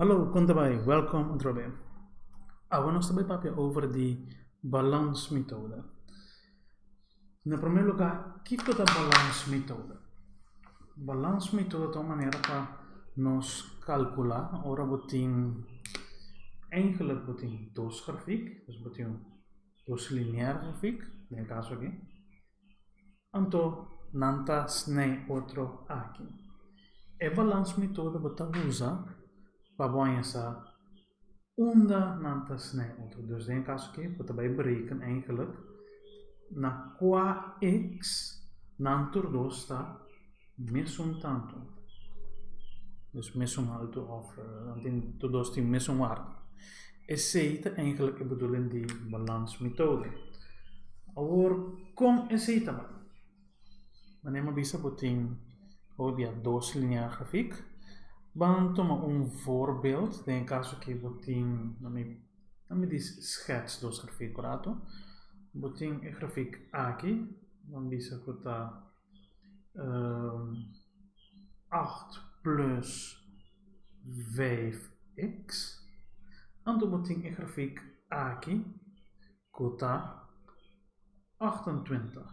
Hallo, kon ta bai? Welkom atrobe. Awe nos ta bai papia over di balansmethode. Na prome lugar, kiko ta balansmethode? Balansmethode ta un manera pa nos kalkula ora bo tin, eigenlijk bo tin dos grafiek, dus bo tin dos lineair grafiek, den e kaso aki. Anto nan ta snij otro aki. E balans metodo bo ta usa pa bo haña sa unda nan ta snij otro. Dus den e kaso aki bo ta bai bereken eigenlijk na kua x nan tur dos ta mesun tantu. Dus mesun haltu of nan tin tur dos tin mesun waarde. Esei ta eigenlijk e bedoeling di balans methode. Awor kon esei ta bai? Manera mi a bisa bo tin hopi bia dos linea grafiek. Ban tuma un voorbeeld, den e kaso aki bo tin, nan mi di schets dos grafiek un rato. Bo tin e grafiek aki, ban bisa ku ta 8 plus 5x. Anto bo tin e grafiek aki ku ta 28.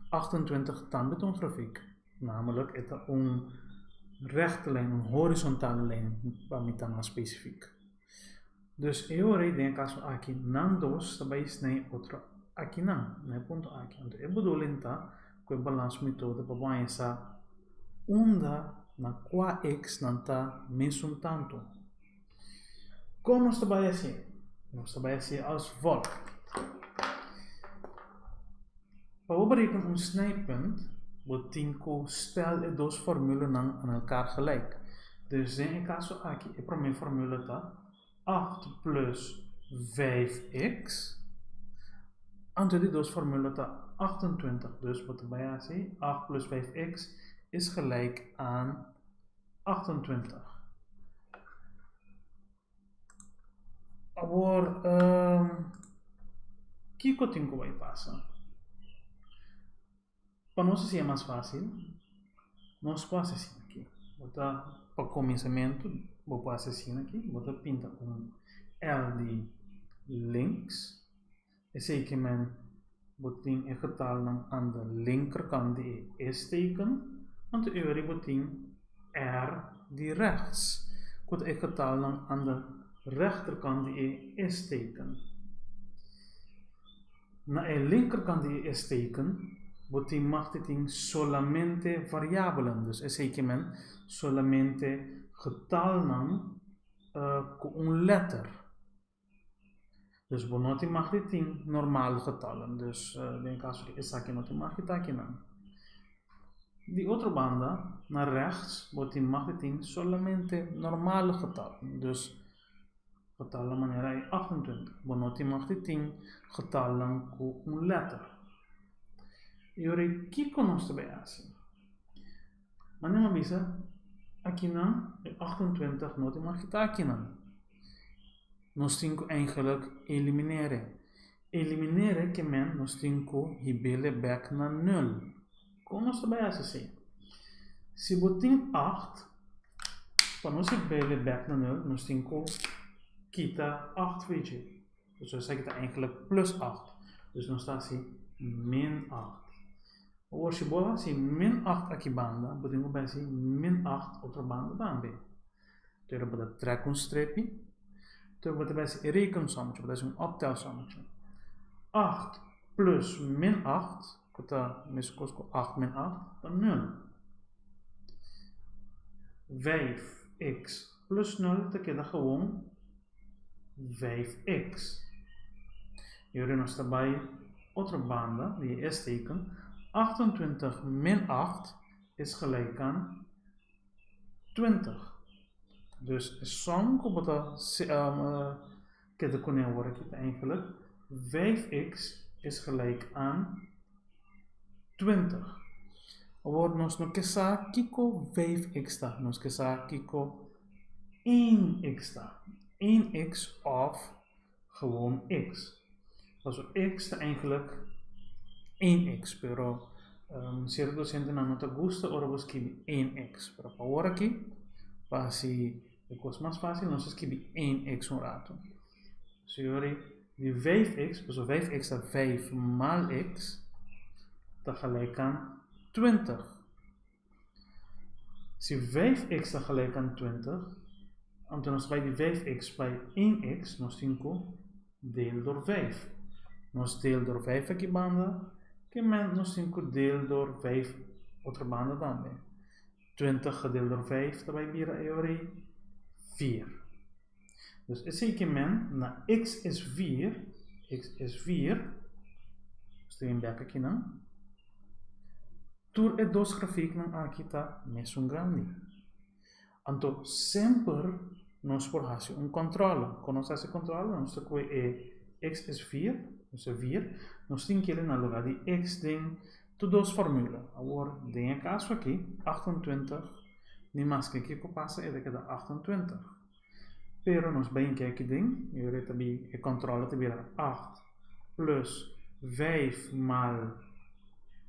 28 tambe ta un grafiek, namelijk e ta un rechte lijn, un horizontale lijn pa mi ta mas spesifiek. Dus e ora ei den e kaso aki nan dos ta bai snei otro akinan, na e punto aki. Anto e bedoeling ta ku e balans metodo pa bo haña sa unda na kua x nan ta mesun tantu. Kon nos ta bai hasié? Nos ta bai hasié als volgt. Pa bo bereken un snijpunt, bo tin ku stel e dos formulenan aan elkaar gelijk. Dus den e kaso aki e promé formule ta 8 plus 5x, anto e di dos formule ta 28. Dus bo ta bai hasi 8 plus 5x is gelijk aan 28. Awor, kiko tin ku bai pasa? Pa nos hasié mas fásil, nos por hasi asina aki. Bo ta, pa kuminsamentu, bo por hasi asina aki, bo ta pinta un L di links, esei ke men bo tin e getalnan aan de linkerkant di e is-teken, anto e ora bo tin R di rechts, ku ta e getalnan aan de rechterkant di e is-teken. Na e linkerkant di e is-teken bo tin mag di tin solamente variabelen, dus esei ke men solamente getalnan ku un letter. Dus bo no tin mag di tin normal getallen. Dus den e kaso di esaki no tin mag di ta akinan. Di otro banda, na rechts bo tin mag di tin solamente normale getallen. Dus getallen manera e 28. Bo no tin mag di tin getallen ku un letter. I ora kiko nos ta bai hasi? Manera mi a bisa, akinan e 28 no tin mag di ta akinan. Nos tin ku eigenlijk eliminere. Eliminere ke men nos tin ku hib'ele bek na nul. Kon nos ta bai hasi esei? Si bo tin acht, pa nos hib'ele bek na nul nos tin ku kita acht for dje. Dus esaki ta eigenlijk plus acht. Dus nos ta hasi min acht. Awor si bo a hasi min acht aki banda, bo tin ku bai hasi min acht otro banda tambe. Pero bo ta trek un strepi, tur bo ta bai hasi e rekensommetje, bo ta hasi un optelsommetje. Acht plus min acht, ku ta meskos ku acht min acht, ta nul. Vijf x plus nul ta keda gewoon vijf x. I ora nos ta bai otro banda di e s-teken, 28 min 8 is gelijk aan 20. Dus e som ku bo ta keda kuné awor aki ta eigenlijk 5x is gelijk aan 20. Awor nos no ke sa kiko 5x ta, nos ke sa kiko 1x ta. 1x òf gewoon x. Pasobra x ta eigenlijk 1x, pero sierto dosentenan no ta gusta ora bo skibi 1x. Pero pa awor aki, pa hasi. E kos mas fásil nos ta skibi 1x un ratu. Sorry, di 5x, pasobra 5x ta 5 maal x, ta gelijk aan 20. Si 5x ta gelijk aan 20, anto nos bai di 5x bai 1x, nos tin ku deel door 5. Nos deel door 5 aki banda, ke men nos tin ku deel door 5 otro banda tambe. 20 gedeeld door 5 ta bai bira e ora ei 4. Dus esei ke men na x is 4, x is 4, nos ta bin bek akinan, tur e dos grafieknan aki ta mesun grandi. Anto semper nos por hasi un kòntròle. Kon nos hasi kòntròle? Nos ta kohe e x is 4, nos ta 4, nos tin kere na lugá di x den tur dos fòrmula. Awor den e kaso aki 28, ni maske kiko pasa e ta keda 28. Pero nos bai ke aki den i ora e ta bi e kòntròle ta bira 8 plus 5 mal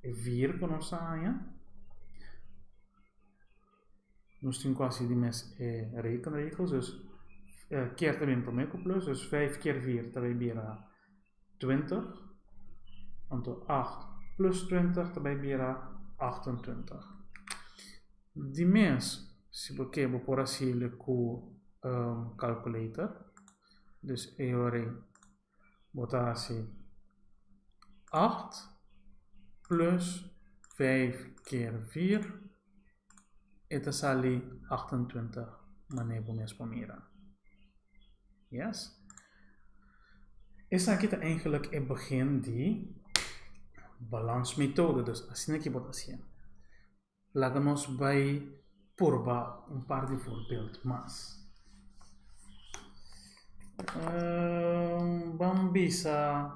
e 4 ku nos a haña. Nos tin ku hasi di mes e rekenregels, dus keer ta bin promé ku plus, dus 5 keer 4 ta bai bira 20, anto 8 plus 20 ta bai bira 28. Di mes, si bo ke bo por hasiel ku calculator, dus e ora ei Bo ta hasi 8 plus 5 keer 4, e ta sali 28 manera bo mes por mira. Yes. Esaki ta eigenlijk e begin di balansmethode, dus asina ki bo ta hasié. Laga nos bai purba un par di voorbeeld mas. Ban bisa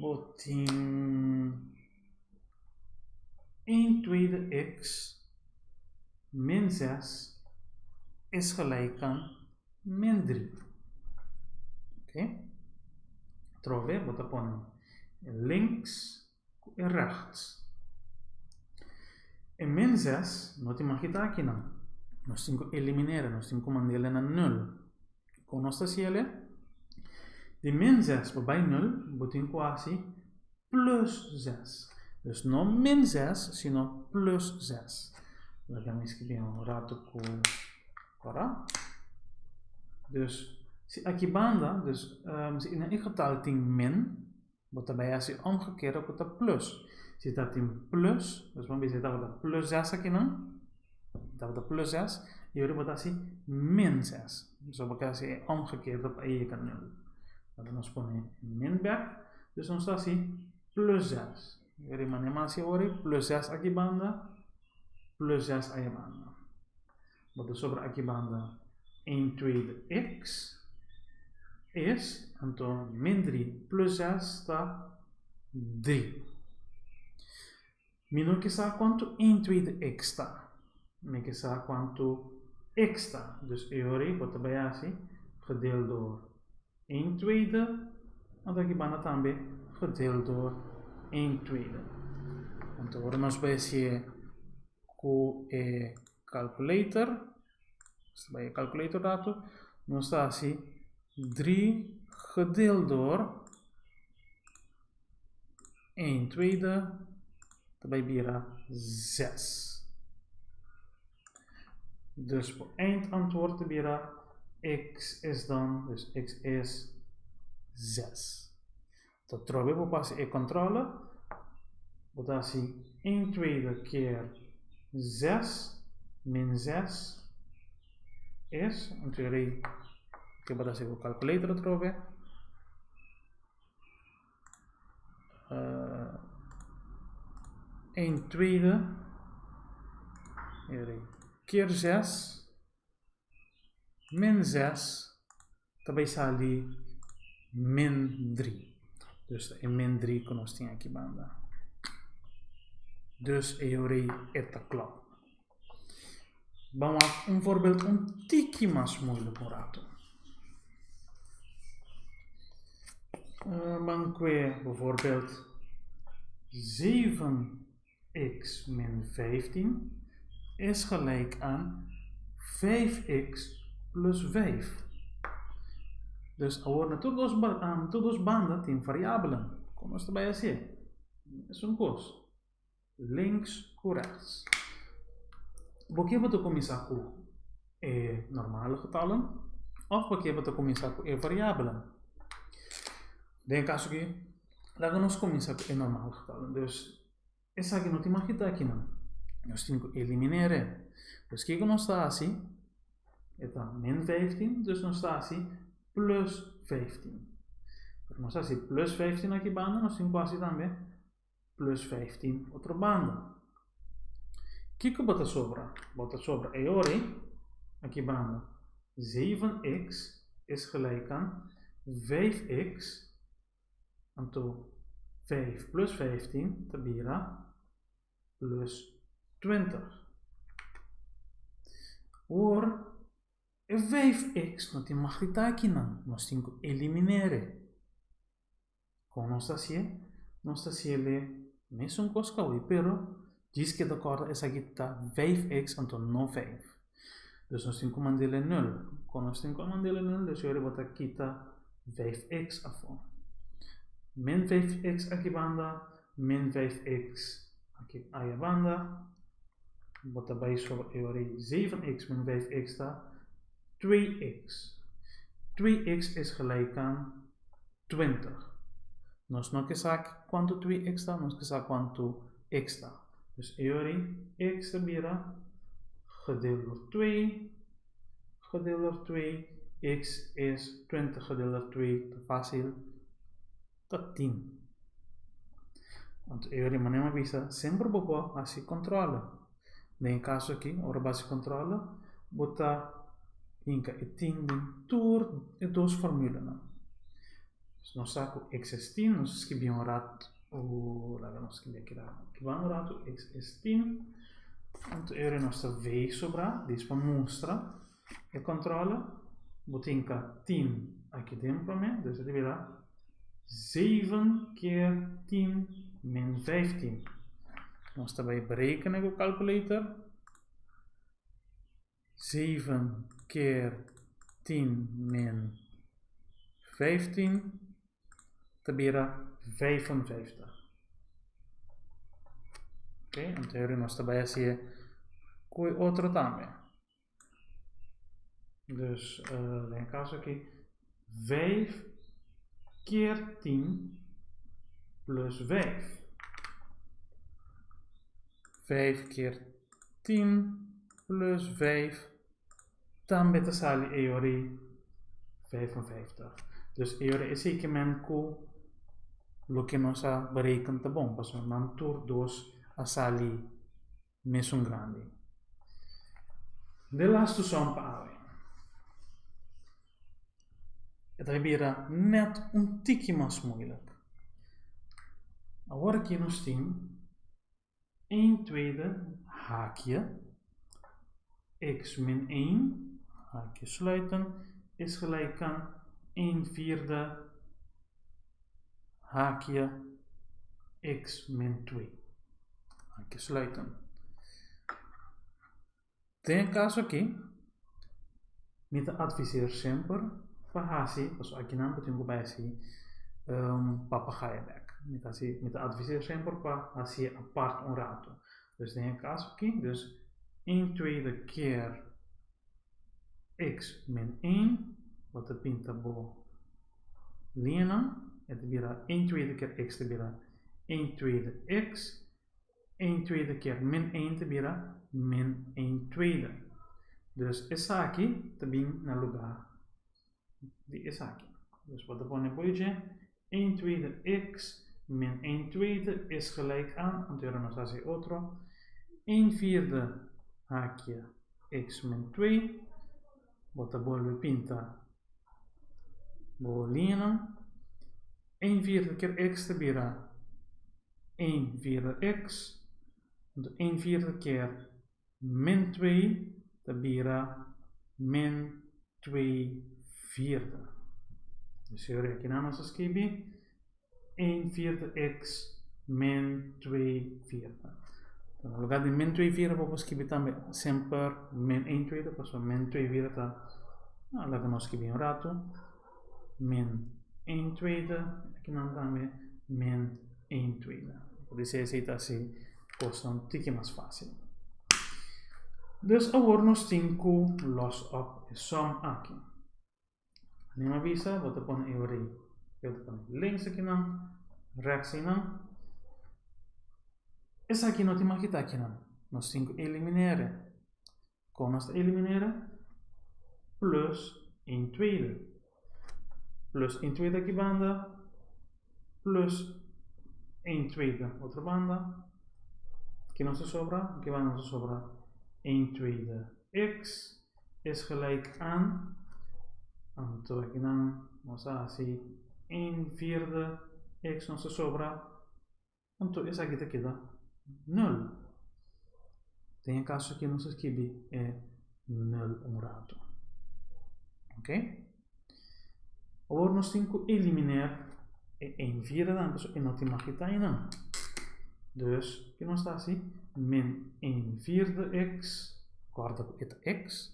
bo tin een tweede x min zes is gelijk aan min drie. Oké. Atrobe bo ta pone links ku e rechts. E min zes no tin mag kita akinan. Nos tin ku elimin'é, nos tin ku mand'é na nul. Kon nos ta hasiel? Di min zes pa bai nul, bo tin ku hasi plus zes. Dus no min zes, sino plus zes. Laga mi skibi un ratu ku kòrá. Dus, si aki banda, dus si na e getal tin min, Bo ta bai hasi omgekeerde ku ta plus. Si ta tin plus, dus bo bisa e tabata plus zes akinan, e tabata plus zes, i ora bo ta hasi min zes. So bo ke hasi e omgekeerde pa e yega nul. Laga nos pone min bek, dus nos ta hasi plus zes. I ora manera mi a hasi awor ei, plus zes aki banda, plus zes aya banda. Bo ta sobra aki banda een tweede x is, anto min drie plus zes ta drie. Mi no ke sa kuantu een tweede x ta. Mi ke sa kuantu x ta. Dus e ora ei bo ta bai hasi gedeeld door een tweede, anto aki banda tambe gedeeld door een tweede. Anto ora nos bai hasié ku e calculator, nos ta bai e calculator ratu, nos ta hasi 3 gedeeld door 1 tweede, ta bai bira 6. Dus bo eindantwoord ta bira x is dan, dus x is 6. Ta trobe bo pasa e controle, bo ta hasi 1 tweede keer 6 min 6 is, anto e rei ke bo ta hasi ku calculator atrobe, uh, 1 tweede e rei keer 6 min 6 ta bai sali min 3. Dus ta e min 3 ku nos tin aki banda. Dus e yorei e ta klop. Ban wak un voorbeeld un tiki mas moeilijk un rato. Uh, ban kwe bijvoorbeeld 7x min 15 is gelijk aan 5x. plus 5. Dus awor na tur dos, tur dos banda tin variabelen. Kon nos ta bai hasié? Mesun kos. Links ku rechts. Bo ke bo ta kuminsá ku e normale getallen òf bo ke bo ta kuminsá ku e variabelen? Den e kaso aki, laga nos kuminsá ku e normale getallen. Dus esaki no tin mas kita akinan. Nos tin ku eliminer'e. Dus kiko nos ta hasi? E ta min 15, dus nos ta hasi plus 15. Pero nos hasi plus 15 aki banda, nos tin ku hasi tambe plus 15 otro banda. Kiko bo ta sobra? Bo ta sobra e ora ei, aki banda, 7x is gelijk aan 5x, anto 5 plus 15 ta bira plus 20. Awor, e 5x no tin mag di ta akinan, nos tin ku elimin'é. Kon nos ta hasié? Nos ta hasié mesun kos ku awe, pero djis keda kòrda esaki ta 5x anto no 5. Dus nos tin ku mand'é nul. Kon nos tin ku mand'é nul? Dus yori bo ta kita 5x afó. Min 5x aki banda, min 5x aki aya banda. Bo ta bai so e ora ei 7x min 5x ta 2x. 2x is gelijk aan 20. Nos no ke sa kuantu 2x ta, nos ke sa kuantu x ta. Dus e ora ei x ta bira gedeeld door 2, gedeeld door 2, x is 20 gedeeld door 2, ta fácil, ta 10. Anto e ora ei manera mi a bisa, semper bo por hasi controle. Den e kaso aki, ora bo hasi controle, bo ta hinka e 10 den tur e dos formulanan. Dus nos sa ku x es 10, nos skibi un rat, laga nos skibi aki aki banda un ratu, x es 10. Anto e ora nos ta veeg sobra, dis pa mustra e controle, bo ta hinka 10 aki den prome, dus e ta bira 7 keer 10 min 15. Nos ta bai berekenen ku calculator. 7 keer 10 min 15 ta bira 55. Ok, anto heri nos ta bai hasié ku e otro tambe. Dus den e kaso aki 5 keer 10 plus 5. 5 keer 10 plus 5 tambe ta sali e ora ei 55. Dus e ora esei ke men ku loke nos a bereken ta bon, pasobra nan tur dos a sali mesun grandi. De lastu som pa awe. E ta bira net un tiki mas moeilijk. Awor aki nos tin 1 tweede haakje x min 1, haakje sluiten, is gelijk aan 1 vierde haakje x min 2, haakje sluiten. Den e kaso aki, mi ta adviseer semper pa hasi, pasobra akinan bo tin ku bai hasi papagayabek. Mi ta hasi, mi ta adviseer semper pa hasié apart un ratu. Dus den e kaso aki, dus een tweede keer x min een, bo ta pinta bo liñanan, e ta bira een tweede keer x ta bira een tweede x. 1 tweede keer min 1 ta bira min 1 tweede. Dus esaki ta bin na lugar di esaki. Dus bo ta pone boeitje 1 tweede x min 1 tweede is gelijk aan, anto ahora nos hasi otro, 1 vierde haakje x min 2, bo ta bolbe pinta bo liñanan, 1 vierde keer x ta bira 1 vierde x, anto 1 vierde keer min 2 ta bira min 2 vierde. Dus hier aki nan nos a skibi 1 vierde x min 2 vierde. Na lugar di min 2 vierde bo por skibi tambe semper min 1 tweede, pasobra min 2 vierde ta. Nou, laga nos skibi un ratu. Min 1 tweede. Akinan tambe min 1 tweede. Podisé esei ta hasi kosnan un tiki mas fásil. Dus awor nos tin ku los op e som aki. Anima bisa, bo ta pone e ora ei. Bo ta pone links akinan, rechts einan. Esaki no tin mas kita akinan. Nos tin ku elimin'é. Kon nos ta elimin'é? Plus 1 tweede. Plus 1 tweede aki banda, plus 1 tweede otro banda. Ki nos ta sobra? Aki banda nos ta sobra 1 tweede x. is gelijk aan, anto akinan nos a hasi een vierde x nos ta sobra, anto esaki ta keda nul. Den e kaso aki nos a skibi e nul un rato. Ok? Awor nos tin ku elimineer e een vierde dan, pasobra e no tin mag kita einan. Dus, ke nos ta hasi? Min een vierde x, kòrda ku e ta x,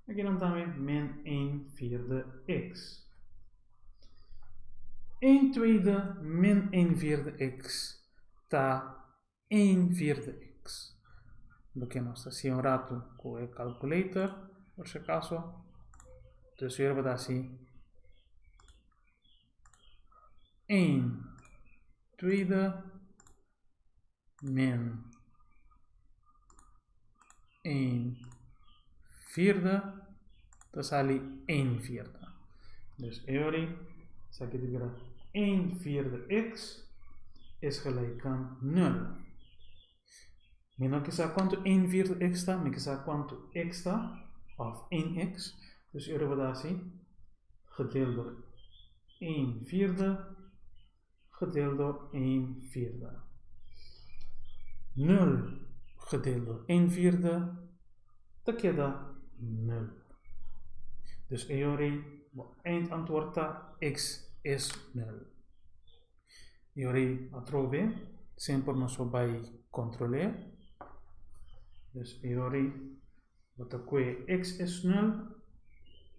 akinan tambe min een vierde x. Een tweede min een vierde x ta een vierde x. Loke nos ta hasi un ratu ku e calculator, por si acaso. Dus hier bo ta hasi een tweede min een vierde ta sali een vierde. Dus e ora esaki ta bira een vierde x is gelijk aan nul. Mi no ke sa kuantu een vierde x ta, mi ke sa kuantu x ta, òf één x. Dus e ora bo ta hasi gedeeld door een vierde gedeeld door een vierde. Nul gedeeld door een vierde ta keda nul. Dus e ora ei bo eindantwoord ta x is nul. E ora ei atrobe semper nos por bai kontrol'é. Dus e ora ei bo ta kue x is nul,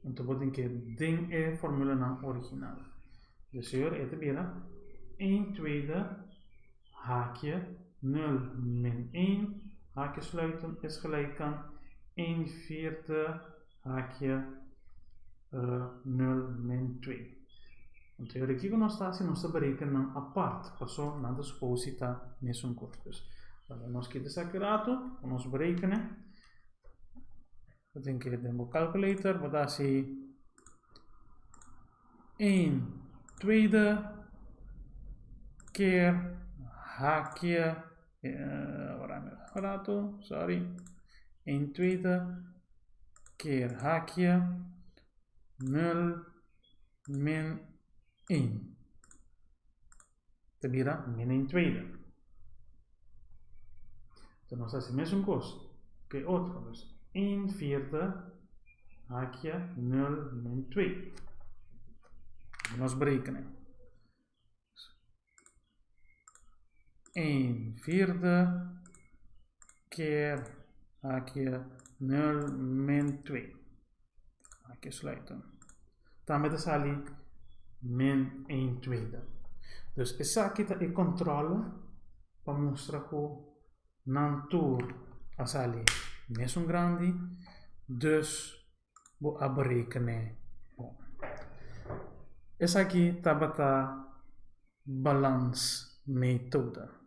anto bo tin ke den e formulanan original. Dus e ora ei ta bira een tweede haakje nul min een haakje sluiten is gelijk aan een vierde haakje nul min twee. Anto e ora kiko nos ta hasi? Nos ta bereken nan apart, paso nan ta supos si ta mesun kos. Dus laga nos kita esaki rato pa nos berekene. Bo tin ke den bo calculator bo ta hasi een tweede keer haakje, rato, sorry, een tweede keer haakje nul min een. Ta bira min een tweede. Enton nos hasi mesun kos ku e otro. Dus een vierde haakje nul min twee. Nos berekenen. Een vierde keer haakje nul min twee. Haakje sluiten. Tambe ta sali min een tweede. Dus esaki ta e controle pa mustra ku nan tur a sali mesun grandi, dus bo a berekene bon. Esaki tabata balans methode.